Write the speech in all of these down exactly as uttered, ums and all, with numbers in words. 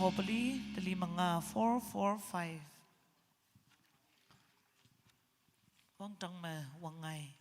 Kobali, tali manga, four four five. Wangtang me wangai.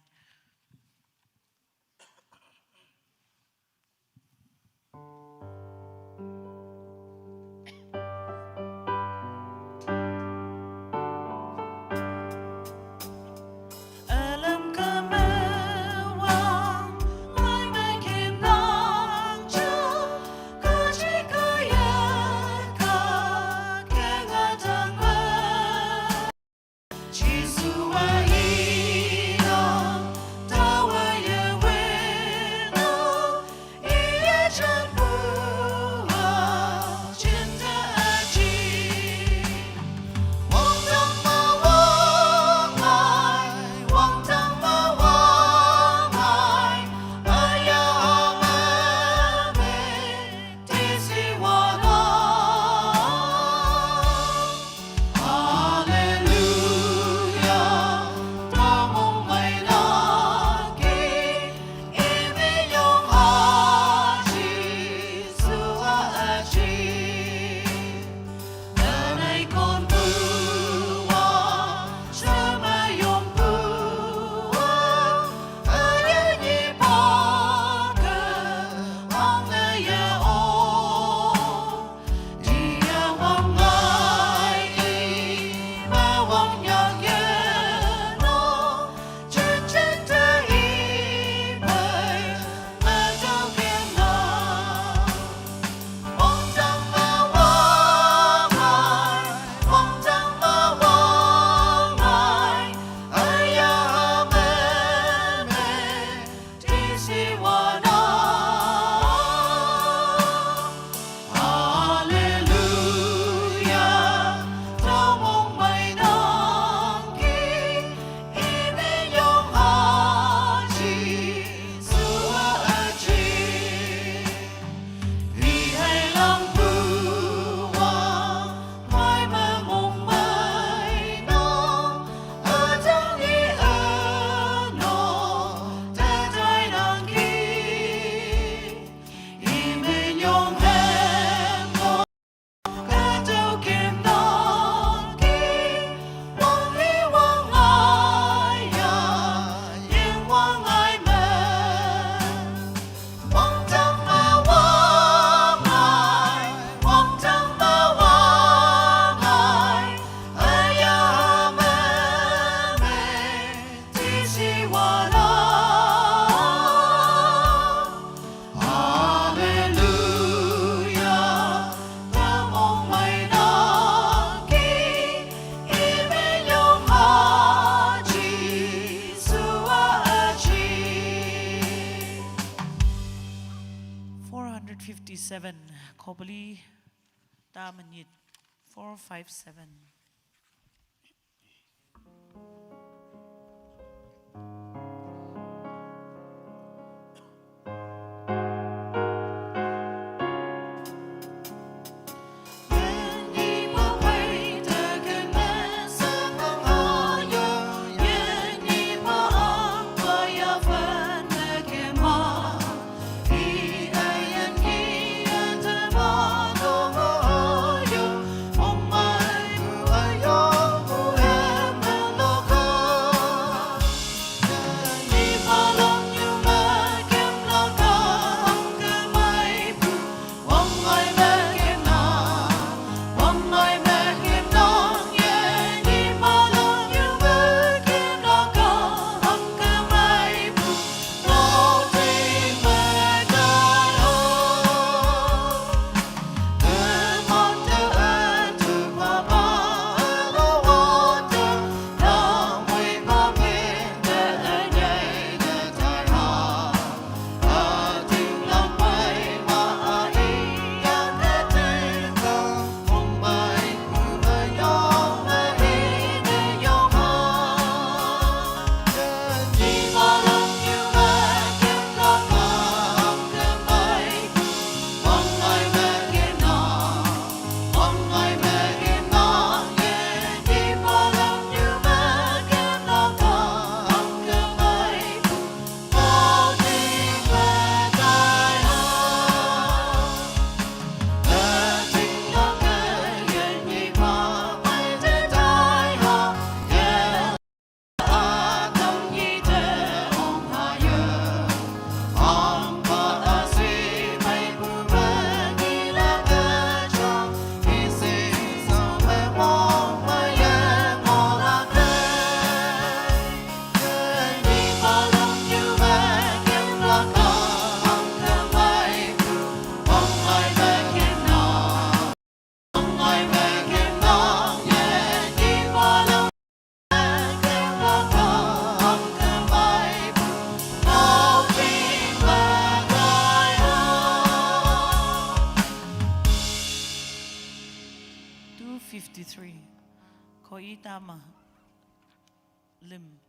Four hundred fifty-seven, Kobali, ta minute, four five seven. tama lim.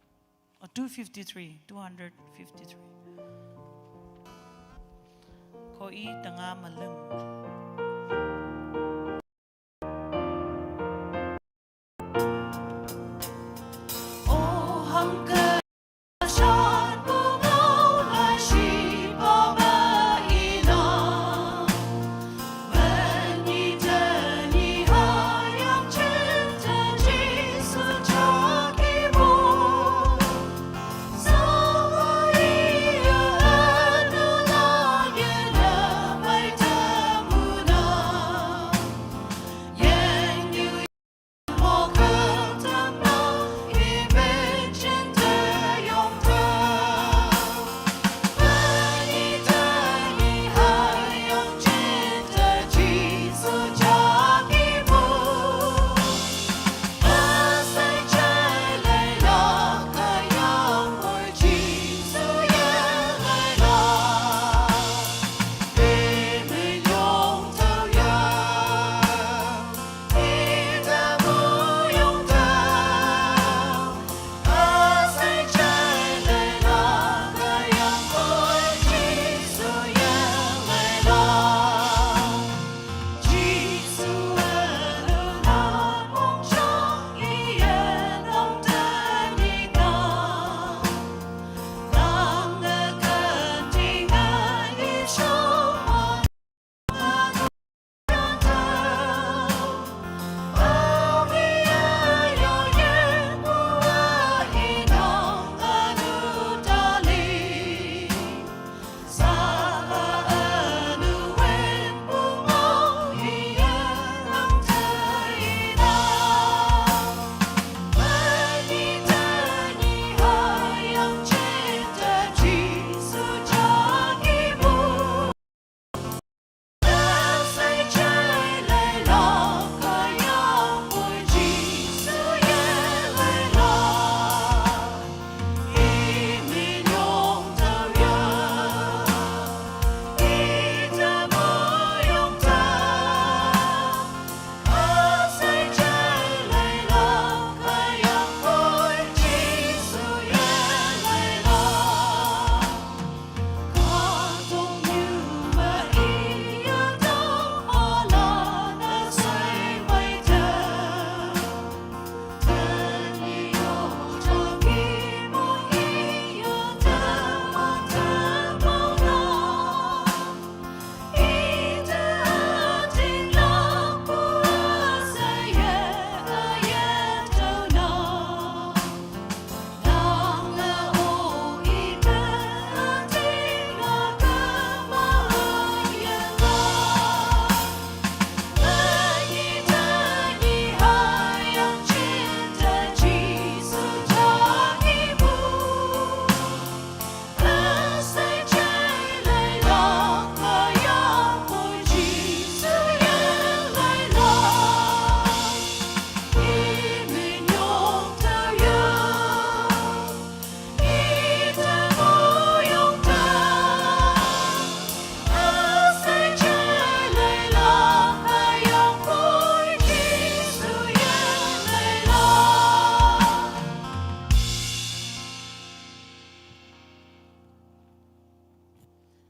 Or two fifty-three, two hundred fifty-three. Ko i tanga malim.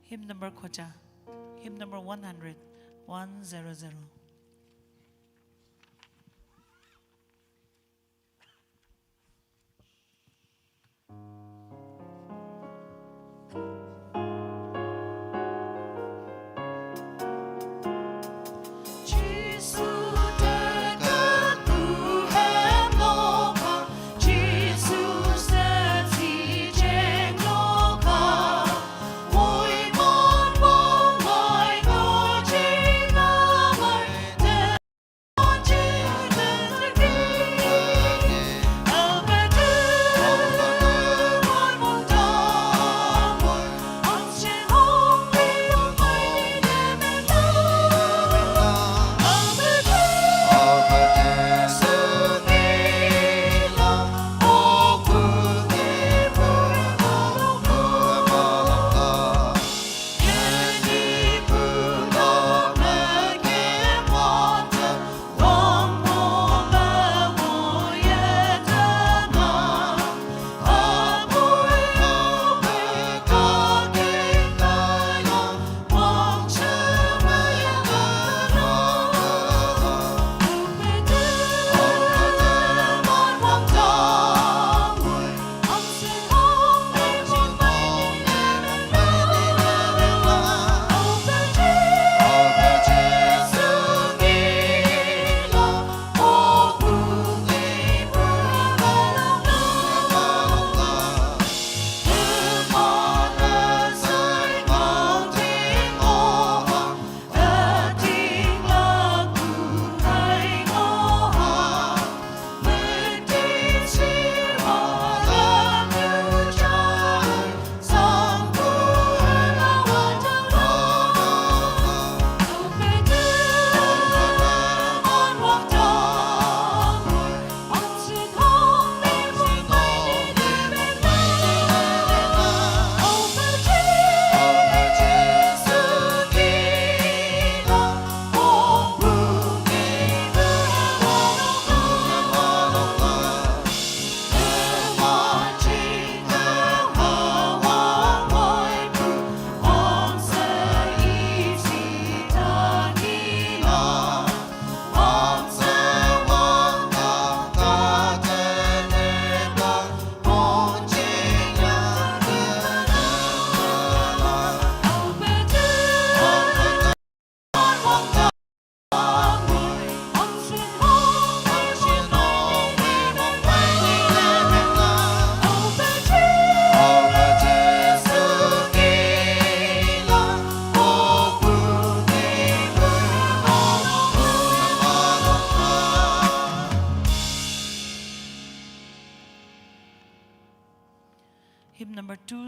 Hymn number koja. Hymn number one hundred, one zero zero.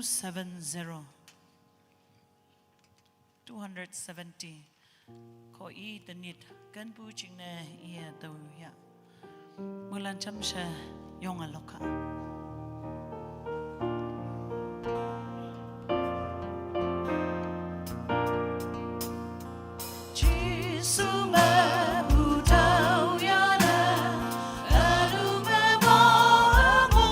seven zero. Two hundred seventy. Ko i tenit kan pu ching ne i e tau ya. Mulan cham she yong a loka. Jesu me u tau ya ne, anu me ba mo.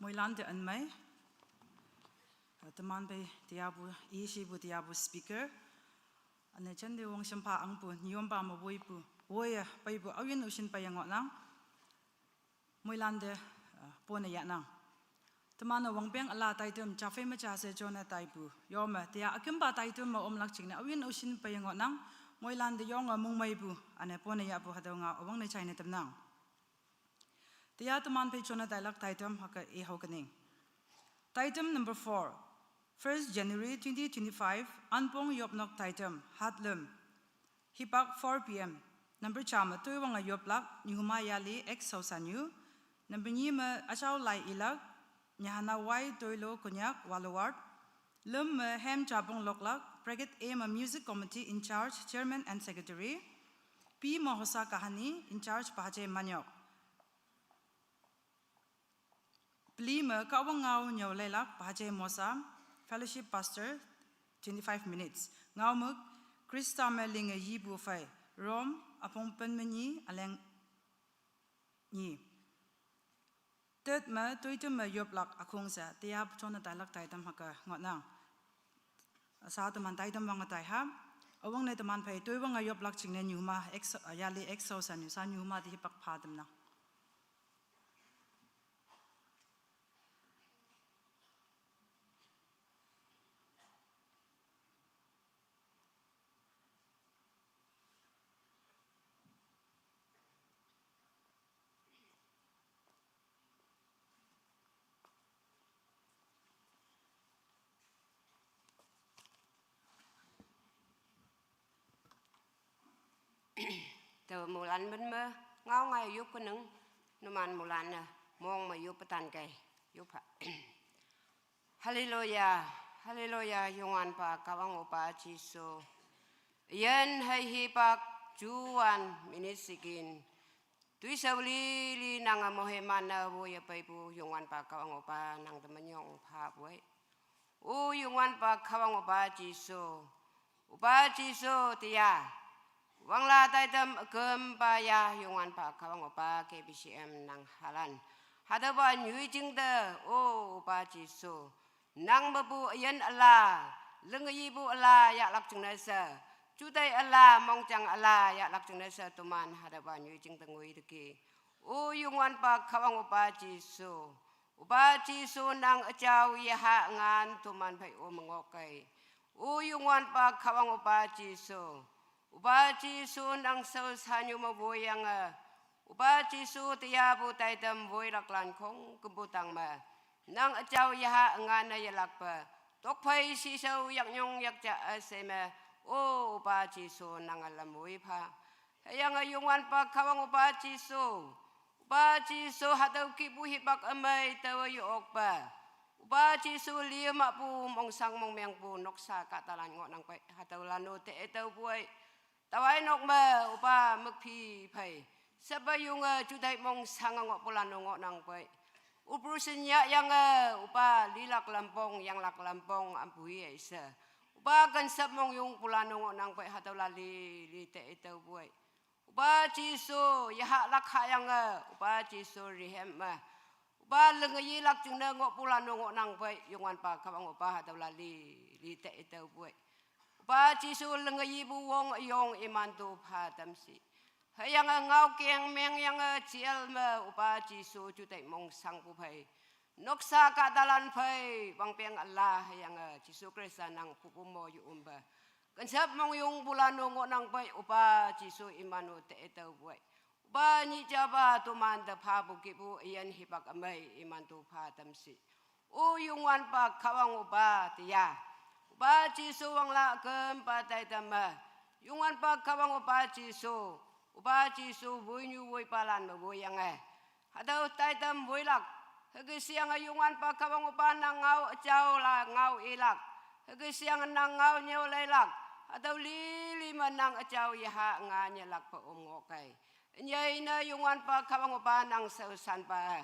Moilan te anmei. Teman pei tia bu, ishi bu tia bu speaker. Ane chan de wong shempa ang bu, niom pa ma woi bu. Woi ya, pei bu, awin ushin pei yang nang. Moilan te, uh, pone ya nang. Teman na wang peng ala tai tum, cha fei ma cha se chona tai bu. Yo ma, tia akim ba tai tum ma om lak ching na, awin ushin pei yang nang. Moilan te yong a mung mei bu, ane pone ya bu hadau nga, awang ne chai ne tem nang. Tia teman pei chona tai lak tai tum, haka e hau kaning. Tai tum number four. First January twenty twenty-five, Anpong Yopnok Taitam, Hatlum. Hipak four p.m. Number chama Tuiwanga Yoplak, Nyuma Yali, X Sausanyu. Number Nima Achau Lai Ilak, Nyahana Y Toilo Konyak, Walaward. Lum Hem Chapong Loklak, Brigade A Music Committee in charge, Chairman and Secretary. P Mahosa Kahani, in charge, Pahache Manyok. Plima Kawangau Nyau Lelak, Pahache Mosa, Fellowship Pastor, twenty-five minutes. Ngaumuk, Krista Meling Yibu Fai, Rom, Apong Penmenyi, Aleng Nyi. Tet ma, Tuitum ma Yoplak Akungsa, Tia Pachona Tailak Taitam Haka, Ngotnang. Asa teman Taitam Wanga Taiha, Awang ne teman Pai, Tuiwanga Yoplak Ching ne Nyuma, X, Yali X Sausanyu, Sa Nyuma di Hipak Padam na. Te mulan ben me ngau ngai yup keneng numan mulan na mong me yup petan kai yup ha. Haleluya, haleluya, Yungan pa Kawang Opa Jisu. Yen hai hipak juan minit sikin. Tui sauli li nang amohe mana wo ya pai pu Yungan pa Kawang Opa nang temenyong pa buai. U Yungan pa Kawang Opa Jisu. Opa Jisu tia. Wangla Taitam agem pa ya Yungan pa Kawang Opa K B C M nang halan. Hada ba nyui jing de, o Opa Jisu. Nang mabu ayan ala, lengayi bu ala ya lak jing nasa. Jutai ala, mongjang ala ya lak jing nasa tuman hada ba nyui jing de ngui deki. O Yungan pa Kawang Opa Jisu. Opa Jisu nang achau yaha ngan tuman pai o mengokai. O Yungan pa Kawang Opa Jisu. Opa Jisu nang Sausanyu ma boyang a. Opa Jisu tia bu Taitam boi lak lan kong kebutang ma. Nang achau yaha ngan a yalak pa. Tokpai sisau yak nyong yak ja ase ma. O Opa Jisu nang alam boi pa. Hayang a Yungan pa Kawang Opa Jisu. Opa Jisu hatau kipu hipak amai tau yu ok pa. Opa Jisu liu ma pu mongsang mongmeng pu noksa katalan ngo nang pai hatau lanu te etau buai. Tawai nok ma Opa mekpi pai. Sapa yung a jutai mongsang ngo pu lanu ngo nang pai. Uprusin ya yang a Opa lilak lampong yang lak lampong ampui aisa. Upa kansap mong yung pulano ngo nang pai hatau lali li te itau buai. Upa Jisu yaha lakha yang a, Upa Jisu rihem ma. Upa lengayi lak jing na ngo pulano ngo nang pai yungan pa kawang upa hatau lali li te itau buai. Upa Jisu lengayi bu wong yong iman tu pa tamsi. Hayang a ngau keng meng yang a jial ma Upa Jisu jutai mong sang pu pai. Noksa katalan pai, bang peng Allah hayang a, Jisu Krista nang pupu mo yu umba. Kansap mong yung bulano ngo nang pai, Upa Jisu imanu te etau buai. Upa nyi jaba tuman da pa bu kipu iyan hipak amai iman tu pa tamsi. U yungan pa kawang upa tia. Upa Jisu wang la kem pa tai tama. Yungan pa kawang Upa Jisu. Upa Jisu bui nyu bui palan ma bui yang eh. Hatau taitam builak. Hegi siang a yungan pa kawang upa nang ngau achau la ngau ilak. Hegi siang nang ngau nyau lailak. Hatau lili ma nang achau yaha nga nyelak pa um ngokai. Nyai na yungan pa kawang upa nang sausan pa.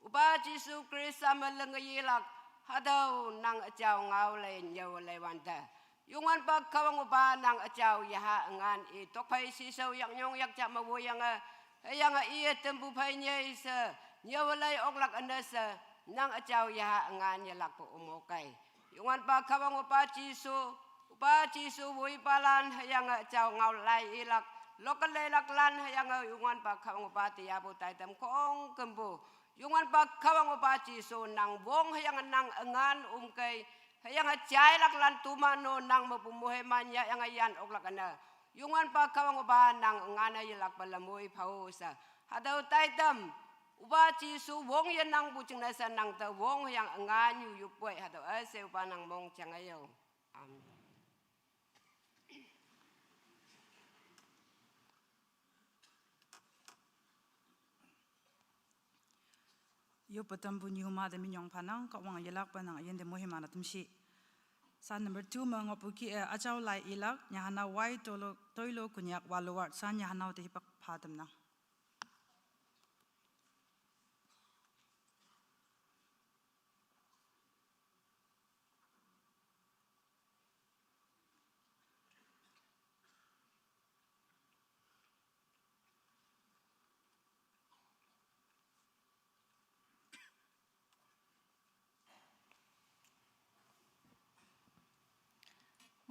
Upa Jisu Krista ma lengayi lak. Hatau nang achau ngau lai nyau lai wanta. Yungan pa kawang upa nang achau yaha ngan i tokpai sisau yak nyong yak chak ma wo yang a, hayang a i a tempu pai nyai sa, nyawalai oklak ana sa, nang achau yaha ngan yalak pa umokai. Yungan pa kawang upa Jisu, Upa Jisu woi palan hayang a achau ngau lai ilak, lokal lai lak lan hayang a yungan pa kawang upa tiapu taitam kong kempu. Yungan pa kawang upa Jisu nang bong hayang nang angan umkai, hayang a chai lak lan tuma no nang mapu muhe man ya yang a yan ok lak ana. Yungan pa kawang upa nang angan a yalak pa lamui pau sa. Hatau taitam. Upa Jisu wong yenangpu jingne she nang te wong hüyange nganyu yupoi hatüo üshei Upa nang mong jange yo. Amen. Yoppe tampu nyuma te minyong phanang, Kahwang yelakpe nang üyin te moiman-e tamshi. Sa number two me ngohpu kih-e üjao lai ilak, nyahanao Y Toilo, Toilo Konyak Waluwat, sa nyahanao te hipak pha tamnang.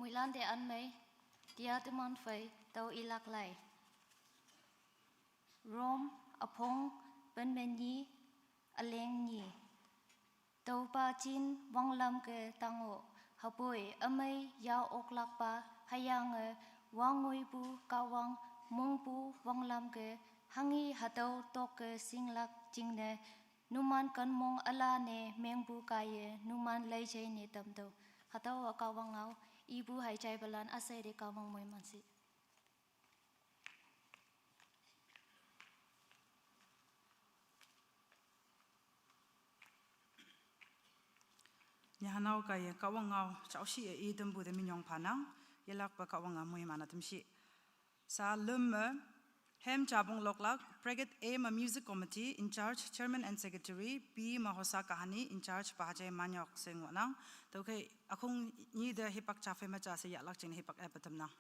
Moilan te anmei, tia teman phei tüo ilak lai. Rome üpong pen me nyi, üleng nyi. Tüopa jin wanglam ke tang-o, hüpoi ümei ya oklakpa hüyange wangngoipu Kahwang mongpu wanglam ke hanghi hatüo tok ke shinglak jingne numan kenmong üla ne mengpu kaiye numan leijei ne tamtüoh. Hatüowa Kahwang ngao, ipu hai jaipalan üshei te Kahwang moiman shi. Nyahanao kaiye Kahwang ngao jaoshi-e i tampu te minyong phanang, yelakpe Kahwange moiman-e tamshi. Sa lüm me, hem japong loklak, bracket A me Music Committee in charge, Chairman and Secretary, B me Hosa Kahani in charge, Pahajei Manyok she ngohnang. Tüokhei ükhong nyi te hipak ja phei me ja she yahlak jingne hipak epe tamnang.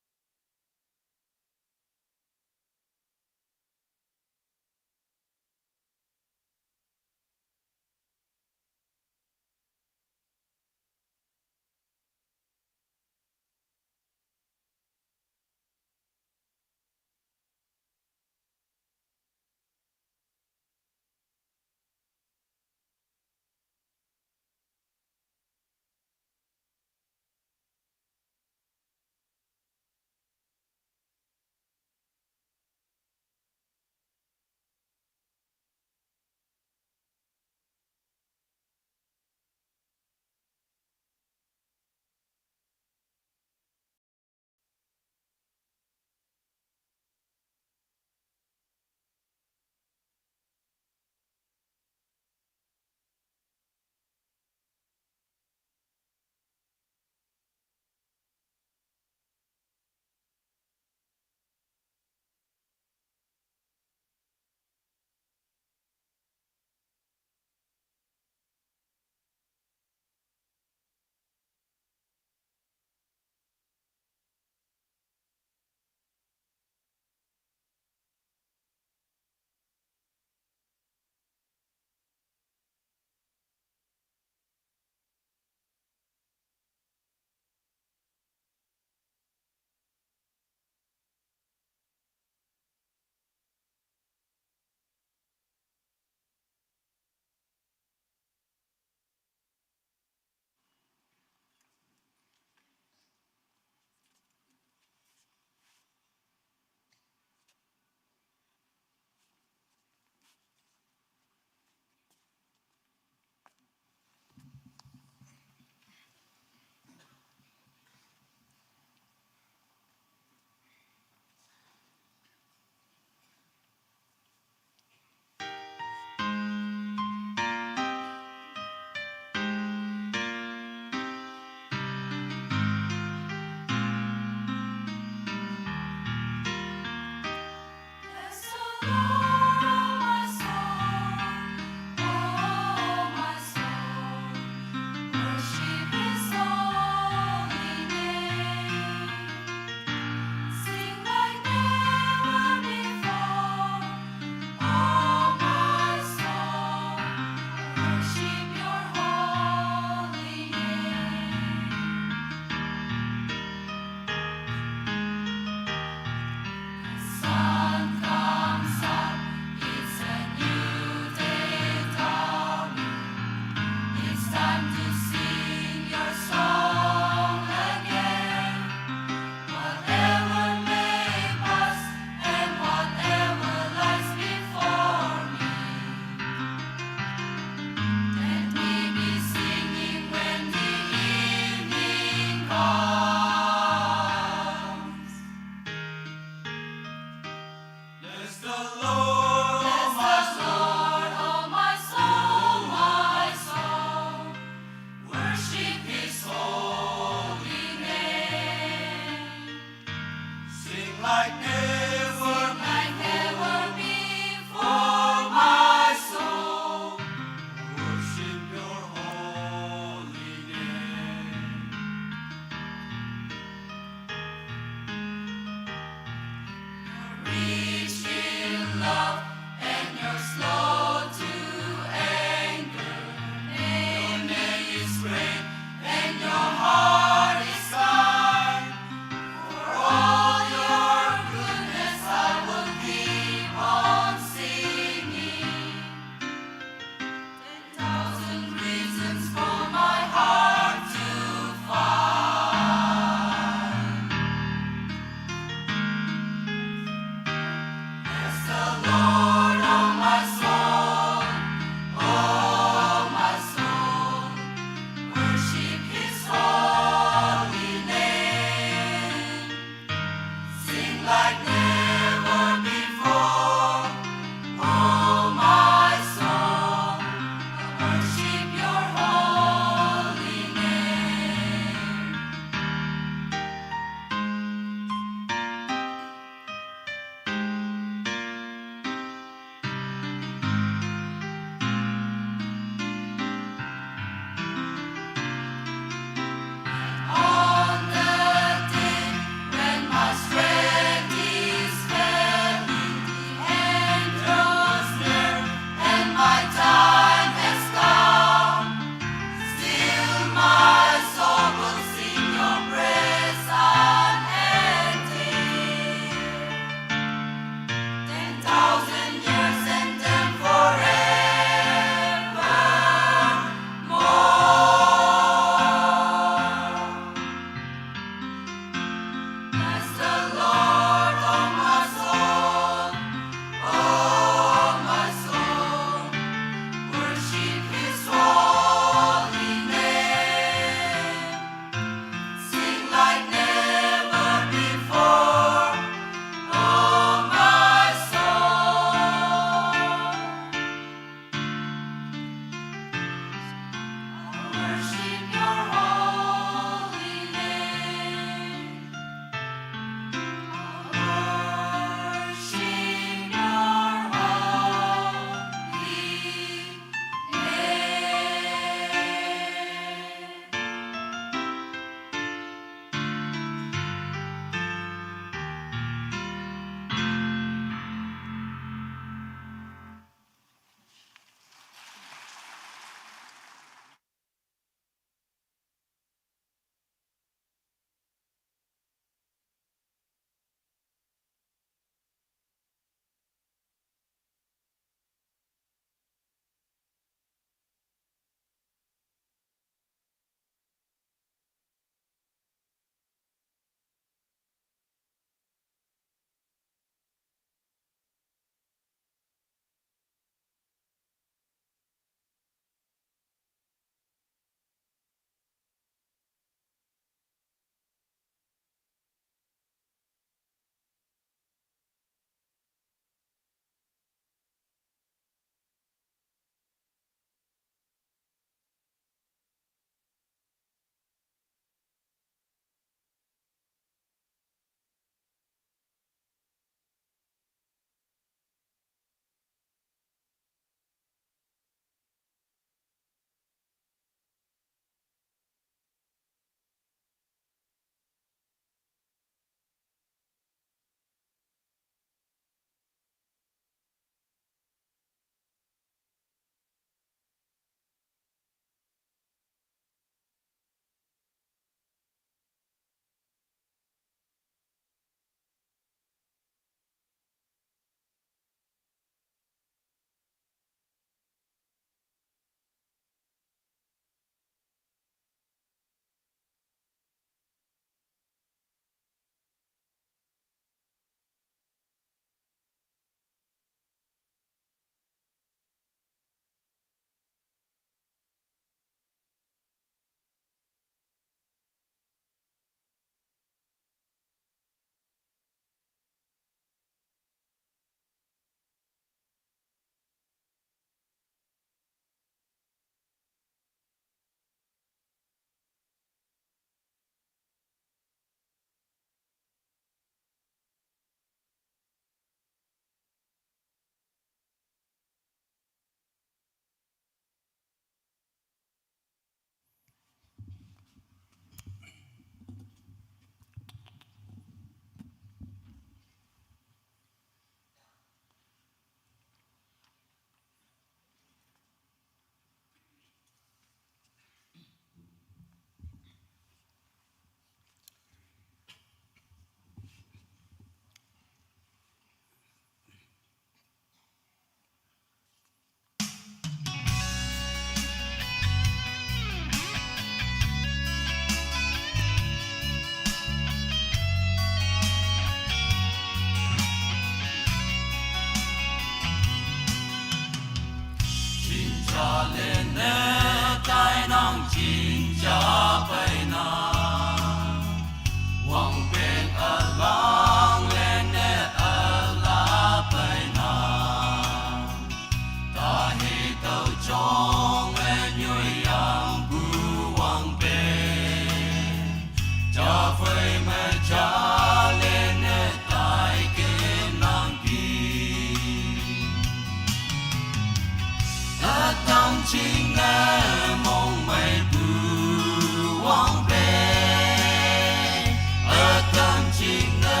Wang peng, atam ching ne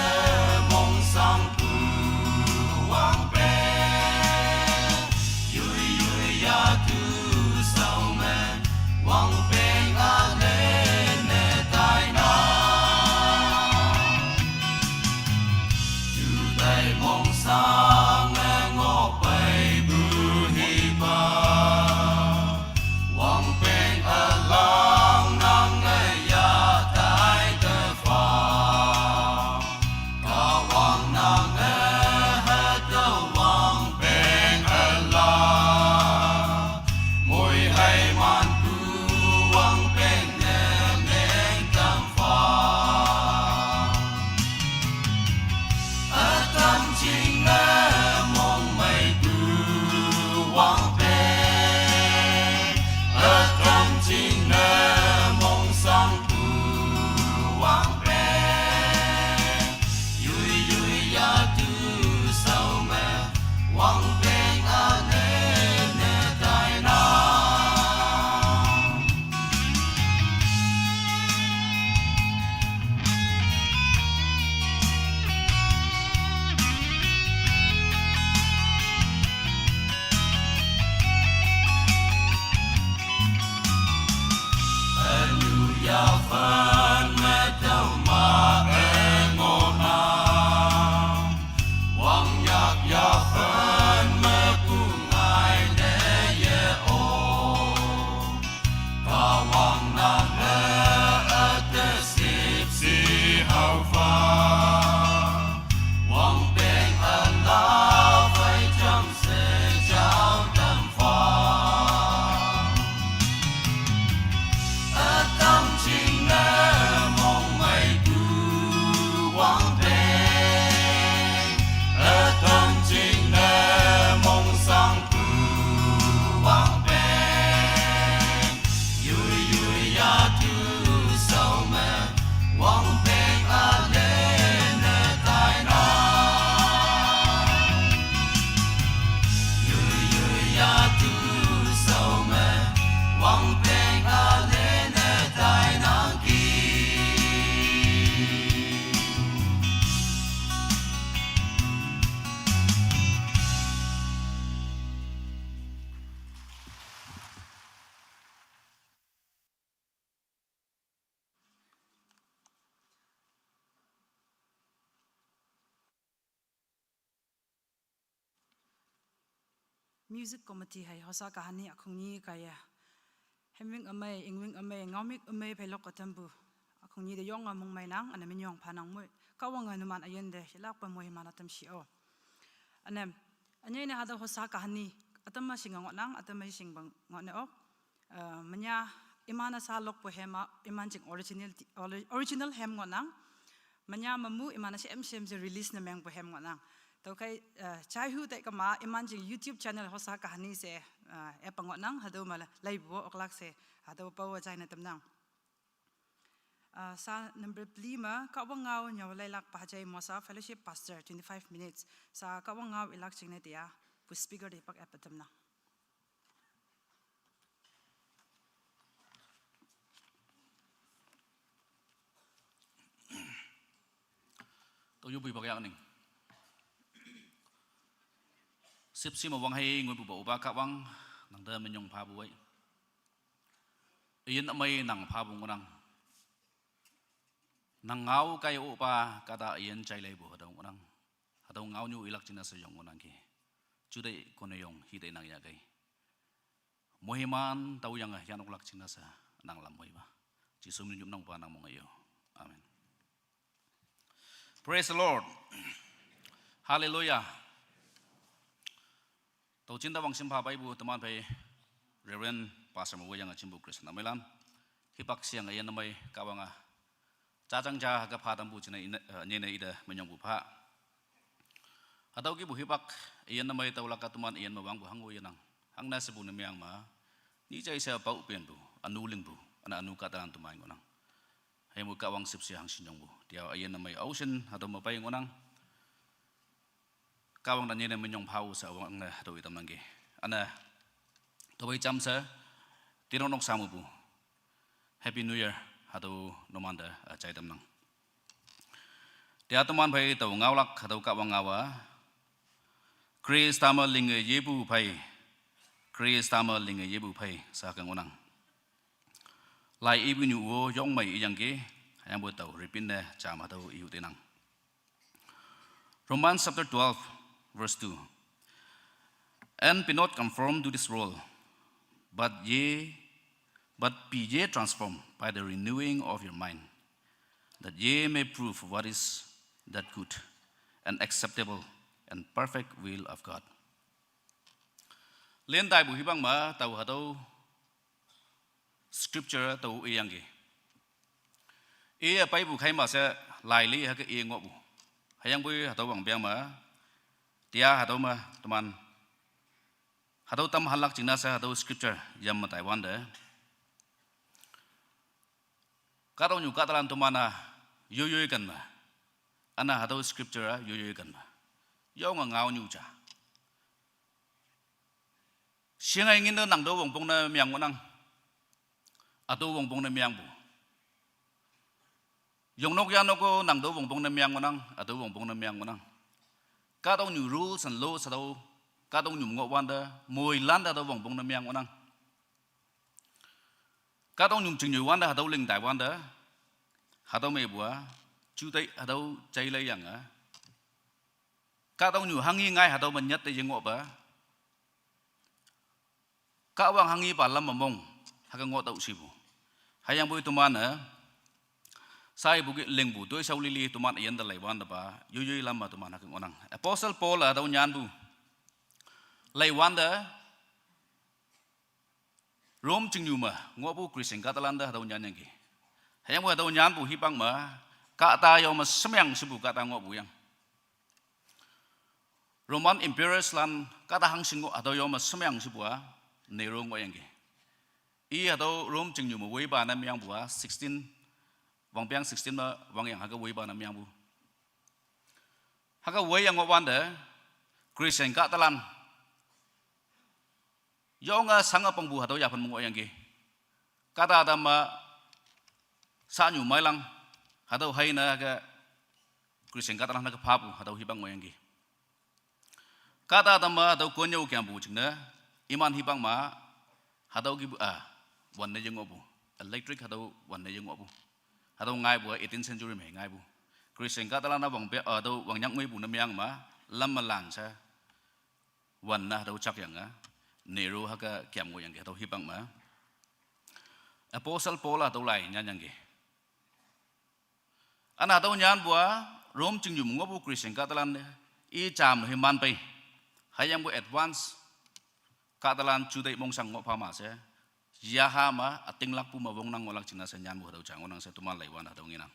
mong sang pu. Wang peng, yui yui ya tu sau me. Wang peng a ne ne tai na. Jutai mong sang e ngok pai bu hi ba. Wang peng a lang nang e ya tai te fa. Ka wang nang e ha te wang peng a la. Mui hai man tu wang peng ne meng tam fa. Atam ching ne mong mai tu wang peng. Atam ching ne mong sang tu wang peng. Yui yui ya tu sau me. Wang peng a ne ne tai na. Anu ya fan me tau ma e ngo na. Wang yak ya fan me pu ngai ne ye o. Ka wang nang e a te sip si hau fa. Wang peng a la fai jam se jau tam fa. Atam ching ne mong mai tu wang peng. Atam ching ne mong sang tu wang peng. Yui yui ya tu sau me. Wang peng a le ne tai na. Yui yui ya tu sau me. Wang peng a le ne tai nang ki. Music committee hei Hosa Kahani akhung ni kaya. Hemwing amei, ingwing amei, ngaomik amei phei lok atam bu. Akhung ni de yong a mung mai nang, ane min yong pha nang mui. Ka wang a numan ayen de, hilak pa mui mana tam shi o. Ane, anye ne hada Hosa Kahani, atam ma shing ngot nang, atam ma shing bang ngot ne ok. Eh, manya iman a sa lok po hem a, iman jing original ti-, ori-, original hem ngot nang. Manya mamu iman a shem shem je release na meng po hem ngot nang. Tau kai, eh, chai hu tai kama iman jing YouTube channel Hosa Kahani se, eh, e pa ngot nang, hado ma la, lai bu oklak se, hado pa wa jai na tam nang. Ah, sa number pli ma, ka wang ngau nyaw lai lak pa jai mo sa fellowship pastor, twenty-five minutes. Sa ka wang ngau ilak jing ne tia, pu speaker de pak e pa tam nang. Tau yu bui bak yak ning. Sip sima wang hei ngui bu ba uba ka wang, nang da min yong pha bu wai. Iyin amai nang pha bu ngunang. Nang ngau kai upa kata iyin chai lai bu hadau ngunang. Hadau ngau nyu ilak jina sa yong ngunang ki. Chudai kone yong hidai nang ya kai. Muhiman tau yang, eh, yan oklak jina sa nang lam muhiba. Jisu min yup nang pa nang mong ayo. Amen. Praise the Lord. Hallelujah. Tau chinta wang simpha pai bu teman pai Reverend Pastor Mawai yang a chimbu Christian amai lan. Hipak siang ayan amai ka wang a. Cha chang cha ka pha tam bu china ina, eh, nyene ida menyong bu pha. Hatau ki bu hipak, iyan namai tau laka tuman iyan mawang bu hang u iyan nang. Hang na se bu ne miang ma, ni chai se pau pian bu, anu ling bu, ana anu ka talan tuman ngonang. Hai mu ka wang sip si hang sin yong bu. Tiaw iyan namai au sin, hatau mapai ngonang. Ka wang na nyene menyong phau sa wang na hatau itam nang ki. Ana, tawai cham sa, tinong nok samu bu. Happy New Year. hatüo numante, eh, jai tamnang. Tia teman phei tao ngaolak hatüo Kahwang ngao-a, Khrista me linge yepu phei, Khrista me linge yepu phei sa ke ngohnang. Lai ipu nyu-o yong mei iyangki, hüyangpoi tao repeat ne jam hatüo ihu tenang. Romans chapter twelve, verse two. And be not conformed to this world, but ye, but be ye transformed by the renewing of your mind, that ye may prove what is that good and acceptable and perfect will of God. Lin taipu hipang me tao hatüo scripture tao iyangki. Iye peipu khai ma she lai li hüke i ngohpu. Hüyangpoi hatüo wangpeng me, tia hatüo me teman, hatüo tam hanlak jingne she hatüo scripture yam me taiwante, kahtoknyu kahtalan teman-a yoiyoi ken me, üne hatüo scripture-a yoiyoi ken me, yonge ngaonyu ja. Shingai ngin te nang tüo wongpong ne meang ngohnang, hatüo wongpong ne meangpu. Yongnok yanok-o nang tüo wongpong ne meang ngohnang, hatüo wongpong ne meang ngohnang. Kahtoknyu rules and laws hatüo, kahtoknyu ngohwante, moilan te hatüo wongpong ne meang ngohnang. Kahtoknyu chingnyu wante hatüo ling taiwante, hatüo meipu-a, juteih hatüo jaileiyange, kahtoknyu hanghi ngai hatüo me nyat te yengohpa, Kahwang hanghipa lam me mong, hüke ngoh tao shipu. Hüyangpoi teman-e, saipu ki lingpu toishao lili teman üyin te leiwante pa, yoiyoi lam me teman hüke ngohnang. Apostle Paul-a hatüo nyanpu, leiwante, Rome chingnyu me ngohpu Christian kahtalan te hatüo nyanyangki. Hüyangpoi hatüo nyanpu hipang me, kahta yo me shemeang shepu kahta ngohpu yang. Roman emperors lan kahta hangshin ngoh hatüo yo me shemeang shepu-a, Nero ngohyangki. I hatüo Rome chingnyu me woipa ne meangpu-a, sixteen, wangpeng sixteen me wangyang hüke woipa ne meangpu. Hüke woiya ngohwante, Christian kahtalan yonge shange pongpu hatüo yaphan me ngohyangki. Kahta tame sahnyu meilang, hatüo heine ke Christian kahtalan hüke phapu hatüo hipang ngohyangki. Kahta tame hatüo konnyüo kempu jingne, iman hipang me, hatüo kipu-a, wanne yengohpu, electric hatüo wanne yengohpu. Hatüo ngaipu-a eighteenth century me ngaipu. Christian kahtalan-a wangpe, hatüo wangnyak ngoipu ne meang me, lam me lan she, wanne hatüo jakyange, Nero hüke kem ngohyangki hatüo hipang me, Apostle Paul-a hatüo lai nyanyangki. Üne hatüo nyanpu-a, Rome chingnyu me ngohpu Christian kahtalan-e, i jam himan pei, hüyangpoi advance, kahtalan juteih mongshang ngoh pha ma she, yaha me ütinglakpu me wongnang ngohlak jingne she nyanpu hatüo ja ngohnang she teman leiwante hatüo ngenang.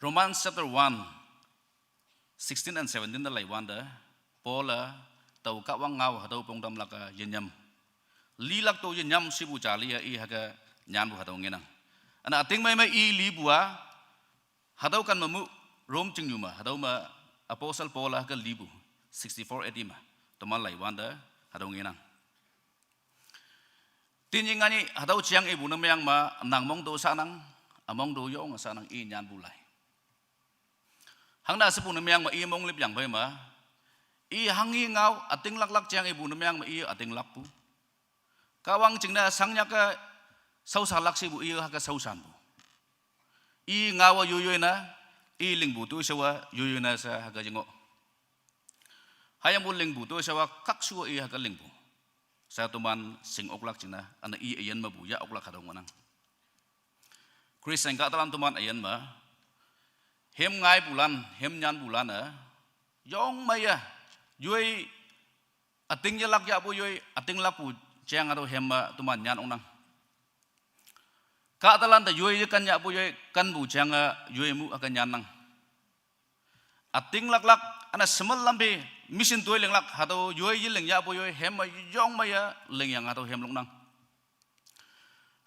Romans chapter one, sixteen and seventeen te leiwante, Paul-a, tao Kahwang ngao hatüo pongtamlak-a yenyam, lilak to yenyam shepu ja li-a i hüke nyanpu hatüo ngenang. Üne ütingmei me i lipu-a, hatüo kan me mu, Rome chingnyu me hatüo me, Apostle Paul-a hüke lipu, sixty-four A D me, teman leiwante, hatüo ngenang. Tenyih nganyih hatüo jeang ipu ne meang me, nang mong to sahnang, ümong to yonge sahnang i nyanpu lai. Hangne shepu ne meang me i monglüp yang phei me, i hanghi ngao ütinglaklak jeang ipu ne meang me i ütinglakpu. Kahwang jingne shangnyak-e shaoshalak shepu i hüke shaoshanpu. I ngao-a yoiyoi ne, i lingpu toishao-a yoiyoi ne she hüke yengoh. Hüyangpu lingpu toishao-a khakshu-a i hüke lingpu she teman shing oklak jingne, üne i üyin mepu yah oklak hatüo ngohnang. Christian kahtalan teman üyin me, hem ngaipulan, hem nyanpulan-e, yong meiye, yoi üting yelak yahpu yoi, ütinglakpu jeang hatüo hem me teman nyan oknang. Kahtalan te yoi yekan yahpu yoi, kanpu jeange yoi mu hüke nyannang. Ütinglaklak, üne shemel lam phe, mission toi linglak, hatüo yoi yeling yahpu yoi, hem me yong meiye, lingyange hatüo hem loknang.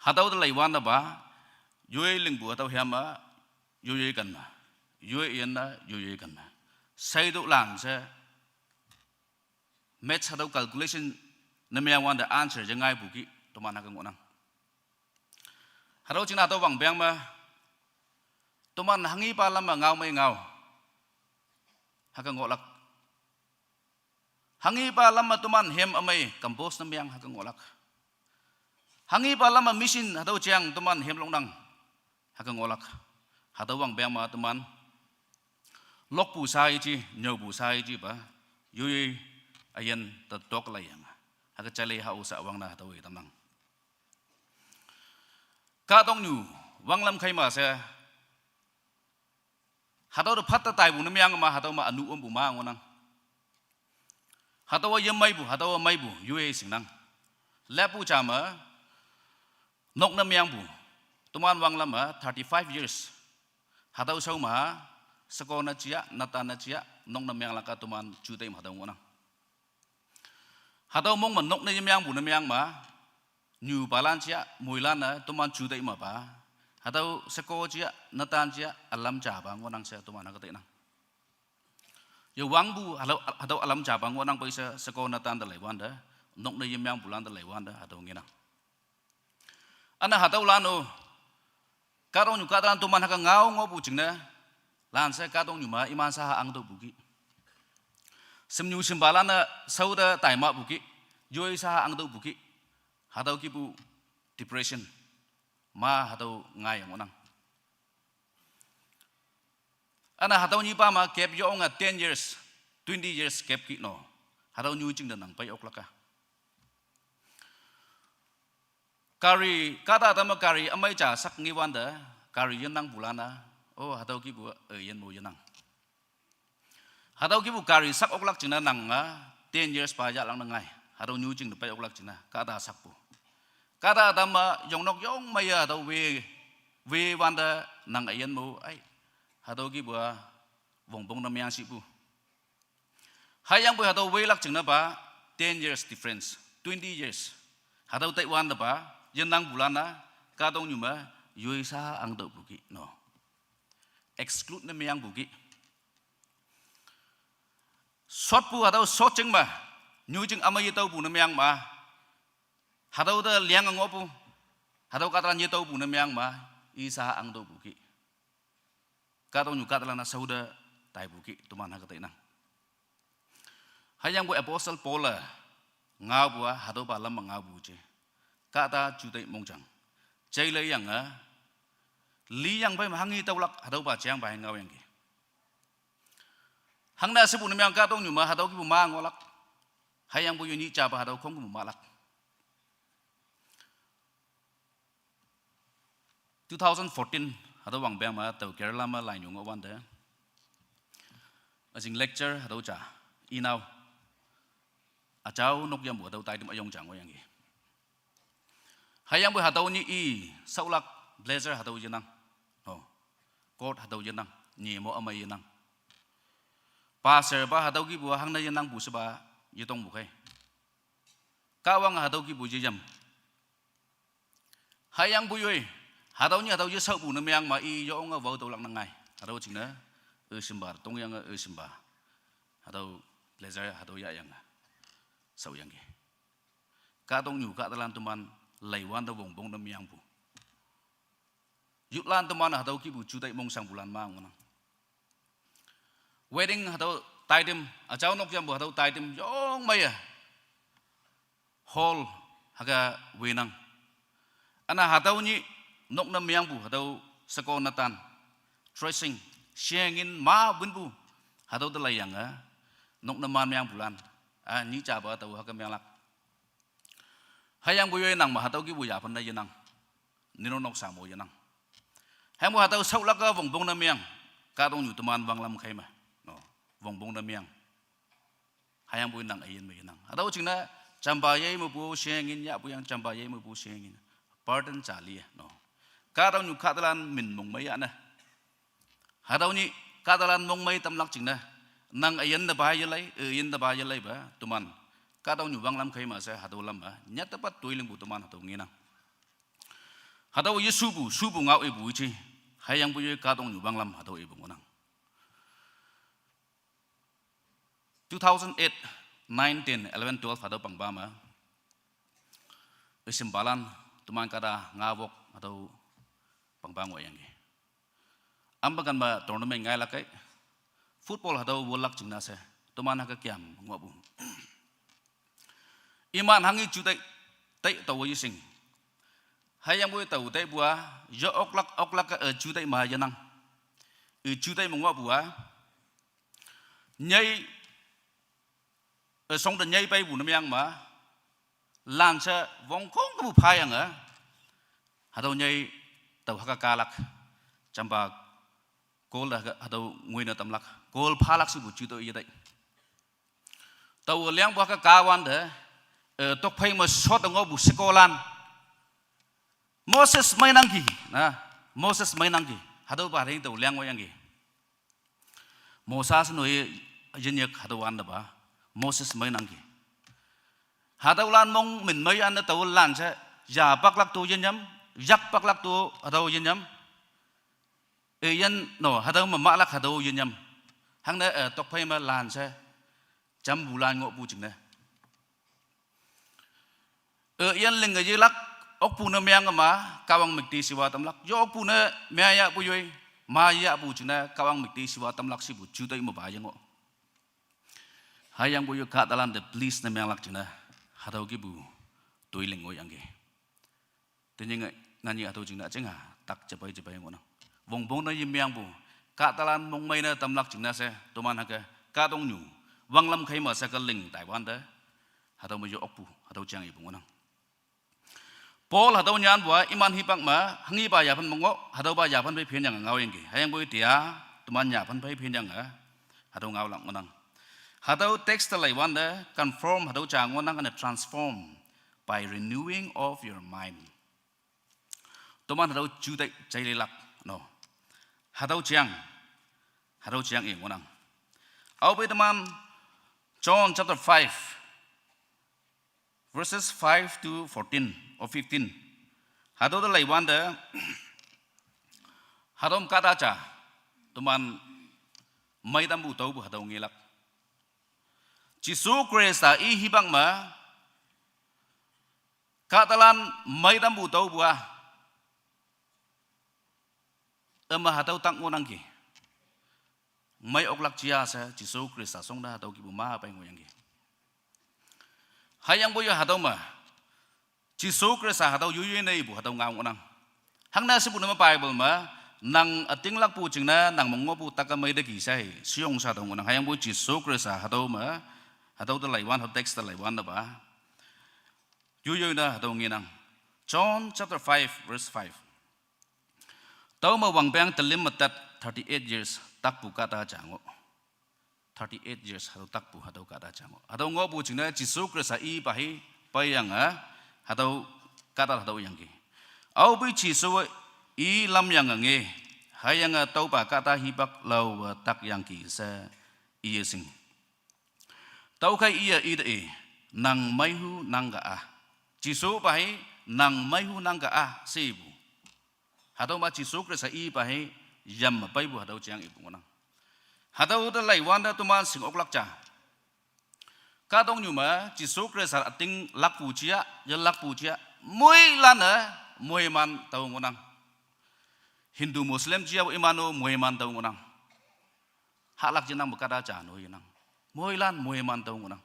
Hatüo te leiwante pa, yoi lingpu hatüo hem me, yoiyoi ken me, yoi üyin ne, yoiyoi ken me, sheitüolan she, maths hatüo calculation ne meang wante answer je ngaipu ki, teman hüke ngohnang. Hatüo jingne hatüo wangpeng me, teman hanghipa lam me ngao mei ngao, hüke ngohlak. Hanghipa lam me teman hem ümei compose ne meang, hüke ngohlak. Hanghipa lam me machine hatüo jang teman hem loknang, hüke ngohlak. Hatüo wangpeng me teman lokpu sa yeji, nyüopu sa yejipa, yoi üyin te tok laiyange, hüke jailei hao sha wangne hatüo i tamnang. Kahtoknyu wanglam kheima she, hatüo te phat te taipu ne meang me hatüo me ünu ompu ma ngohnang. Hatüowa yemeipu, hatüowa meipu yoi shingnang. Leppu ja me, nok ne meangpu, teman wanglam me thirty-five years, hatüo shao me, sheko ne jia, netan ne jia, nok ne meanglak-a teman juteih me hatüo ngohnang. Hatüo mong me nok ne yemeangpu ne meang me, nyupalan jia, moilan-e teman juteih mepa, hatüo sheko jia, netan jia, ülam japa ngohnang she teman hüke tainang. Yewangpu hatüo, hatüo ülam japa ngohnang pei she sheko netan te leiwante, nok ne yemeangpulan te leiwante hatüo ngenang. Üne hatüolan-o, kahtoknyu kahtalan toman hüke ngao ngohpu jingne, lan she kahtoknyu me iman shaha angtüohpu ki, shimnyu shimpalan-e shao te taimahpu ki, yoi shaha angtüohpu ki, hatüo kihpu depression ma hatüo ngaiyange ngohnang. Üne hatüo nyipa me gap yonge ten years, twenty years gap ki no, hatüo nyu jing te nang pei oklak-a. Gari, kahta tame gari ümei ja sak ngewante, gari yenangpulan-a, o hatüo kihpu, e, yin mo yenang. Hatüo kihpu gari sak oklak jingne nang-a, ten years pa yahlak ne ngai. Hatüo nyu jing te pei oklak jingne kahta sakpu. Kahta tame yongnok yongmeiye hatüo we, wewante nang üyin mo ai, hatüo kihpu-a wongpong ne meang shipu. Hüyangpoi hatüo welak jingnepa, ten years difference, twenty years, hatüo taiwantepa, yenangpulan-a, kahtoknyu me, yoi sha angtüohpu ki no, exclude ne meangpu ki. Shotpu hatüo shot jing me, nyu jing ümei yetaopu ne meang me, hatüo te liange ngohpu, hatüo kahtalan yetaopu ne meang me, i sha angtüohpu ki. Kahtoknyu kahtalan-a shao te taipu ki toman hüke tainang. Hüyangpoi Apostle Paul-e ngaopu-a hatüopa lam me ngaopu je, kahta juteih mongjang, jailei yange, liyang phei me hanghi tüolak hatüopa jangpa hei ngaoyangki. Hangne shepu ne meang kahtoknyu me hatüo kihpu ma ngohlak. Hüyangpoi yoi nyih japa hatüo khongkümpu mahlak. Two thousand fourteen, hatüo wangpeng me tao Kerala me lainyu ngohwante, üjing lecture hatüo ja, inao, üjao nok yampu hatüo taitam üyong ja ngohyangki. Hüyangpoi hatüo nyih i, shaolak, blazer hatüo yenang, o, coat hatüo yenang, nyemo ümei yenang. Pastor pa hatüo kihpu hangne yenangpu shepa, yetongpu khei, Kahwange hatüo kihpu yeyam. Hüyangpoi yoi, hatüo nyih hatüo yeshaopu ne meang me i yonge wao tüolak ne ngai. Hatüo jingne, e shimpa, tongyange e shimpa, hatüo blazer hatüo yahyange, shaoyangki. Kahtoknyu kahtalan teman, leiwante wongpong ne meangpu. Youthlan teman hatüo kihpu juteih mongshangpulan ma ngohnang. Wedding hatüo taitam, üjao nok yampu hatüo taitam yongmeiye, hall hüke wenang. Üne hatüo nyih nok ne meangpu hatüo sheko netan, dressing, shengin ma wünpu, hatüo te leiyange, nok ne man meangpulan, a, nyih japa tao hüke meanglak. Hüyangpoi yoi nang me hatüo kihpu yaphan ne yenang, ninok nok sha mo yenang. Hüyangpoi hatüo shaolak-a wongpong ne meang, kahtoknyu teman wanglam kheime, no, wongpong ne meang. Hüyangpoi nang üyin me yenang. Hatüo jingne, jampa yei mepu shengin yahpu yang jampa yei mepu shengin, pardon ja li, no, kahtoknyu kahtalan min mongmei yahne. Hatüo nyih kahtalan mongmei tamlak jingne, nang üyin tepa yelei, üyin tepa yeleipa toman, kahtoknyu wanglam kheima she hatüo lam me nyat tepat toi lingpu toman hatüo ngenang. Hatüo yeshupu, shupu ngao ipu iji, hüyangpoi yoi kahtoknyu wanglam hatüo ipu ngohnang. Two thousand eight, nine, ten, eleven, twelve hatüo pangpa me, üshimpalan, teman kahta ngawok hatüo pangpa ngohyangki. Ampa kan ma tournament ngailak kai. Football hatüo wolak jingne she, toman hüke kempu ngohpu. Iman hanghi jutai, tai tao yeshing. Hüyangpoi tao taipu-a, yo oklak oklak-e, eh, jutai ma yenang. Eh, jutai me ngohpu-a, nyei, eh, shongte nyei peipu ne meang ma, lan she wongkong kepu phayange, hatüo nyei tao hüke kalak, jampa goal te hüke hatüo ngoine tamlak, goal phalak shepu juto yetai. Tao lingpu hüke kawante, eh, tokphei me shot ngohpu shekolan, Moses meinangki, na, Moses meinangki. Hatüopa hüying tao ling ngohyangki. Mosa she noi yinyek hatüo wantepa, Moses meinangki. Hatüolan mong min mei ane tao lan she, ya paklak to yinyam, yak paklak to hatüo yinyam. Üyin no, hatüo me mahlak hatüo yinyam. Hangne, eh, tokphei me lan she, jampulan ngohpu jingne. Üyin linge yelak, okpu ne meang ma, Kahwang müktishiwa tamlak. Yo okpu ne meyahpu yoi, ma yahpu jingne, Kahwang müktishiwa tamlak shepu jutai mepa yengoh. Hüyangpoi yo kahtalante please ne menglak jingne, hatüo kihpu toi ling ngohyangki. Tenyih nge, nganyi hatüo jingne üjing-a, tak jepei jepei ngohnang. Wongpong ne yemeangpu, kahtalan mongmei ne tamlak jingne she, toman hüke, kahtoknyu, wanglam khei me she ke ling taiwante, hatüo me yo okpu, hatüo jang ipu ngohnang. Paul hatüo nyanpu-a, iman hipak me, hanghipa yaphan me ngoh, hatüopa yaphan phei phenyange ngaoyangki. Hüyangpoi tia, toman yaphan phei phenyange, hatüo ngaolak ngohnang. Hatüo text te leiwante, conform hatüo ja ngohnang, üne transform by renewing of your mind. Toman hatüo jutai jailelak, no. Hatüo jang, hatüo jang i ngohnang. Aope teman, John chapter five, verses five to fourteen or fifteen. Hatüo te leiwante, hatüo kahta ja, toman meitampu taopu hatüo ngelak. Jesu Khrista i hipak me, kahtalan meitampu taopu-a, üme hatüo tak ngohnangki. Mei oklak jia she, Jesu Khrista shongte hatüo kihpu ma pei ngohyangki. Hüyangpoi yo hatüo me, Jesu Khrista hatüo yoiyoi ne ipu hatüo ngao ngohnang. Hangne shepu ne me Bible me, nang ütinglakpu jingne, nang me ngohpu tak-e mei teki she, sheyong she hatüo ngohnang. Hüyangpoi Jesu Khrista hatüo me, hatüo te leiwan, hatüo text te leiwantepa, yoiyoi ne hatüo ngenang. John chapter five, verse five. Tüome wangpeng telim me tat thirty-eight years takpu kahta ja ngoh. Thirty-eight years hatüo takpu hatüo kahta ja ngoh. Hatüo ngohpu jingne Jesu Khrista ipa hi peiyange, hatüo kahta hatüo yangki. Aope Jesuwe i lamyange nge, hüyange tüopa kahta hipak laowe takyangki she iye shing. Tüokhei iye ite i, nang meihu nang ka-a. Jesupa hi, nang meihu nang ka-a shepu. Hatüo me Jesu Khrista ipa hi, yam me peipu hatüo jang ipu ngohnang. Hatüo te leiwante toman shing oklak ja, kahtoknyu me Jesu Khrista üting lakpu jia, yelakpu jia, moilan-e moiman tao ngohnang. Hindu Muslim jia iman-o moiman tao ngohnang. Hahlak jingnangpu kahta ja no yenang. Moilan moiman tao ngohnang.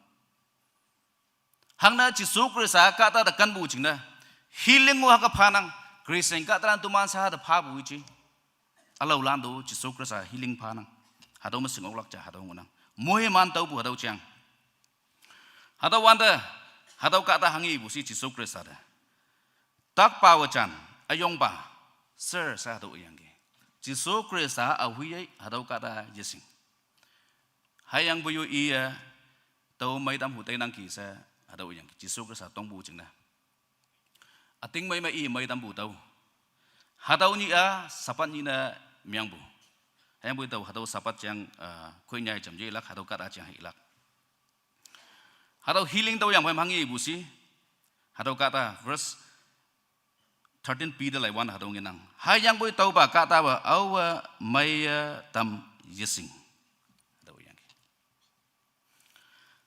Hangne Jesu Khrista kahta te kenpu jingne, healing-o hüke phanang. Christian kahtalan toman sha te phapu iji, ülaolan to Jesu Khrista healing phanang. Hatüo me shing oklak ja hatüo ngohnang. Moiman taopu hatüo jang. Hatüo wante, hatüo kahta hanghi ipu shi Jesu Khrista te, takpawe jan, üyongpa, sir she hatüo iyangki. Jesu Khrista ahuiye hatüo kahta yeshing. Hüyangpoi yo iye, tao meitampu teinangki she, hatüo iyangki Jesu Khrista tongpu jingne. Ütingmei me i meitampu tao. Hatüo nyih-a Sabbath nyih ne mengpu. Hüyangpoi tao hatüo Sabbath jang, ah, khoi nyai jam yelak, hatüo kahta jang helak. Hatüo healing tao yangphei me hanghi ipu shi, hatüo kahta verse thirteen b te leiwan hatüo ngenang. Hüyangpoi tüopa kahtawe aowe meiye tam yeshing. Hatüo yangki.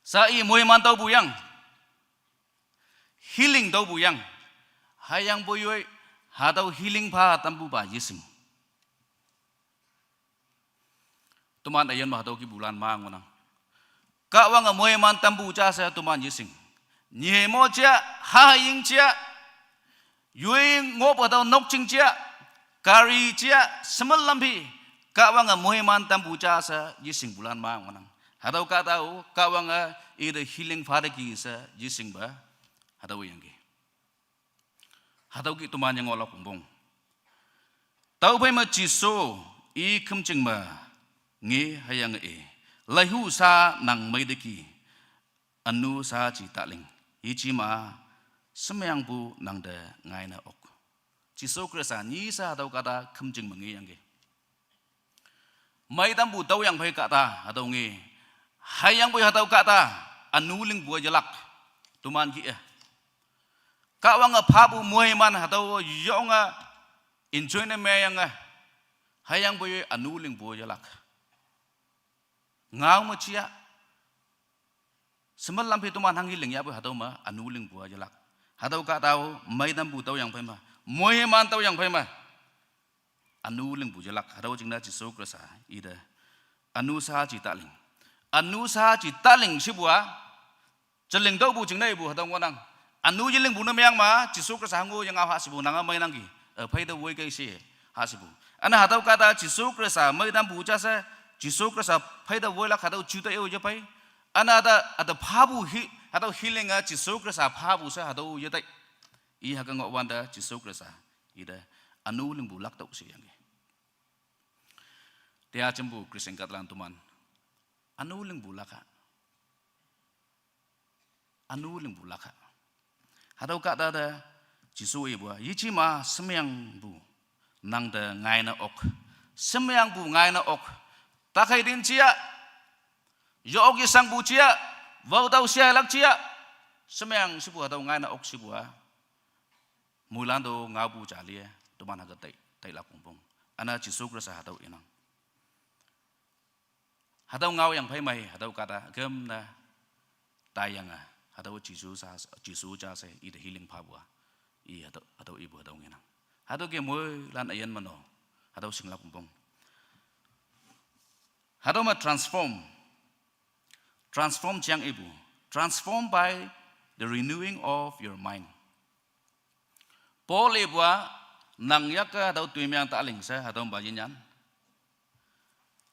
Sha i moiman taopu yang, healing taopu yang. Hüyangpoi yoi, Hatüo healing pha tampupa yeshing. Toman üyin me hatüo kihpu lan ma ngohnang. Kahwange moiman tampu ja she toman yeshing. Nyemo ja, haying ja, yoi ngohpu hatüo nokjing ja, gari ja, shemel lam phi, Kahwange moiman tampu ja she yeshingpu lan ma ngohnang. Hatüo kahta-o, Kahwange ite healing pha teki she yeshingpa, hatüo yangki. Hatüo kih toman yengohlak pongpong. Tüophei me Jesu i khümjing me nge hüyange i, laihu sha nang mei teki, ünu sha ji taling, yeji ma, shemengpu nangte ngaine ok. Jesu Khrista nyi she hatüo kahta khümjing me ngeyangki. Meitampu tüoyang phei kahta hatüo nge, hüyangpoi hatüo kahta ünu lingpu yelak, toman kih-e. Kahwange phapu moiman hatüo yonge enjoy ne meyange, hüyangpoi ünu lingpu yelak. Ngao me jia, shemel lam phi toman hanghe lingyahpoi hatüo me ünu lingpu yelak. Hatüo kahta-o meitampu tüoyang phei me, moiman tüoyang phei me, ünu lingpu yelak. Hatüo jingne Jesu Khrista ite ünu sha ji taling, ünu sha ji taling shepu-a, jeling tüopu jingne ipu hatüo ngohnang. Ünu yelingpu ne meyang ma Jesu Khrista hango yengao ha shepu nange meinangki. Eh, pheite woikei she, ha shepu. Üne hatüo kahta Jesu Khrista meitampu ja she, Jesu Khrista pheite woilak hatüo juteih-o yepei. Üne ata, ata phapu hi, hatüo healing-a Jesu Khrista phapu she hatüo yetei. I hüke ngohwante Jesu Khrista ite ünu lingpu laktüoh sheyangki. Tia jempu Christian kahtalan toman ünu lingpu lak-a, ünu lingpu lak-a. Hatüo kahta te Jesu ipu-a, yeji ma shemengpu nangte ngaine ok, shemengpu ngaine ok. Takhei tin jia, yo ok yeshangpu jia, wao tao shiailak jia, shemeng shepu hatüo ngaine ok shepu-a, moilan to ngaopu ja lie, toman hüke tai, tailak pongpong. Üne Jesu Khrista hatüo inang. Hatüo ngaoyang phei mei, hatüo kahta üküm ne taiyange, hatüo Jesu sha, Jesu ja she ite healing phapu-a, i hatüo, hatüo ipu hatüo ngenang. Hatüo ke moilan üyin me no, hatüo shinglak pongpong. Hatüo me transform, transform jang ipu, transformed by the renewing of your mind. Paul ipu-a, nang yakke hatüo toimeng taling she hatüopa yenyan.